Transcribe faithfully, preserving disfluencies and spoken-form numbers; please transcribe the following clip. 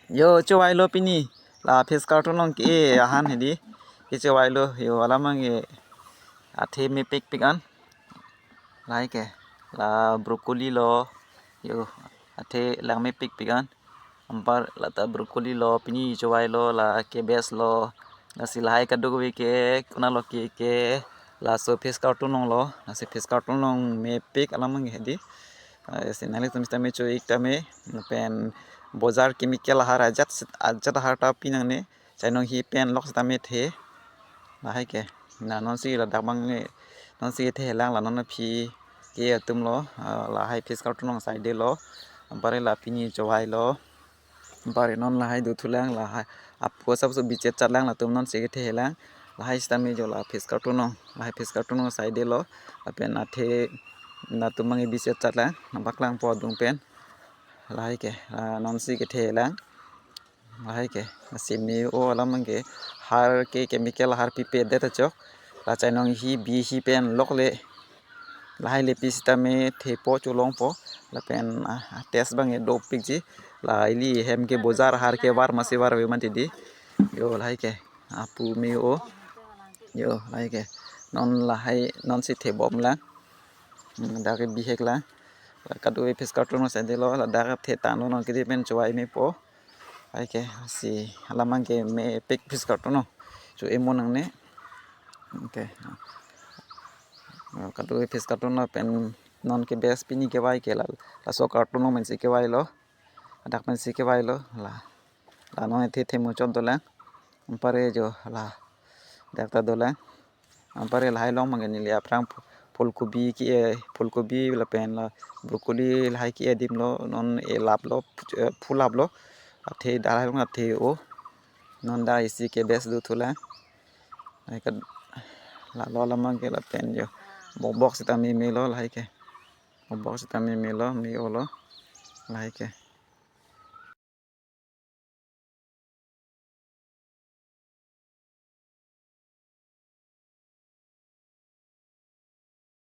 Yo, chowai lo pini. La face carton along ke ahan hedi. Ke chowai lo, yo, alam abang ke athe mepik pik an. Lahai ke. La broccoli lo. Yo, athe lang mepik pik an. Anpar lata broccoli lo, pini chowai lo, la cabbage lo. Lasi lahai kadokave ke, konat lo ke ke. Laso face carton along lo. Lasi face carton along mepik alam abang ke hedi. Ah, si nanglitum sitame cho-ik tame, pen bojar chemical ahar ajat sit-, ajat ahar ta pi nangne, chainong hi pen lok sitame the. Lahai ke. Na nonsi ladak abang ne, nonsi thelang la non aphi ke atum lo, ah, lahai face carton along side lo. Anpar la pini chowai lo. Anpar non lahai dothulang, lahai apu asapso bichet chatlang, latum nonsi thelang. Lahai sitame jo la face carton along, lahai face carton along side lo. Lapen athe latum abang bichet chatlang, nangpaklangpo adung pen. Lahai ke, ah, nonsi thelang. Lahai ke, lasi me-o alam abang ke, har ke chemical har pipedet achok. La chainong hi bi hi pen lokle. Lahai le pi sitame thepo cholongpo. Lapen, ah, taste abang ke dopikji. La ili hem ke bojar har ke var masi var ave mati di. Yo, lahai ke. Apu me-o. Yo, lahai ke. Non lahai, nonsi thebomlang. Hmm, dak ke bihek lang. La kadokave face carton along side lo, ladak thetang lo, non kidi pen chowai mepo. Lahai ke, si alam abang ke mepik face carton along. Cho-e mo nangne. Okay. Kadokave face carton along pen non ke best pini kevai ke la, laso carton along pensi kevai lo. Ladak pensi kevai lo, la. La non athe themu chot dolang. Anpar jo la. Dak ta dolang. Anpar lahai along abang ke neli aphrang phu-, phulkobi ke-e, phulkobi lapen la broccoli lahai ke-e adim lo, non elap lo, phu-, eh, phulap lo. Athe dak lahai along athe o. Non dak isi cabbage dothulang. Lahai ke la lo alam abang ke lapen jo. Bok bok sitame melo lahai ke. Bok bok sitame melo, me-o lo. Lahai ke.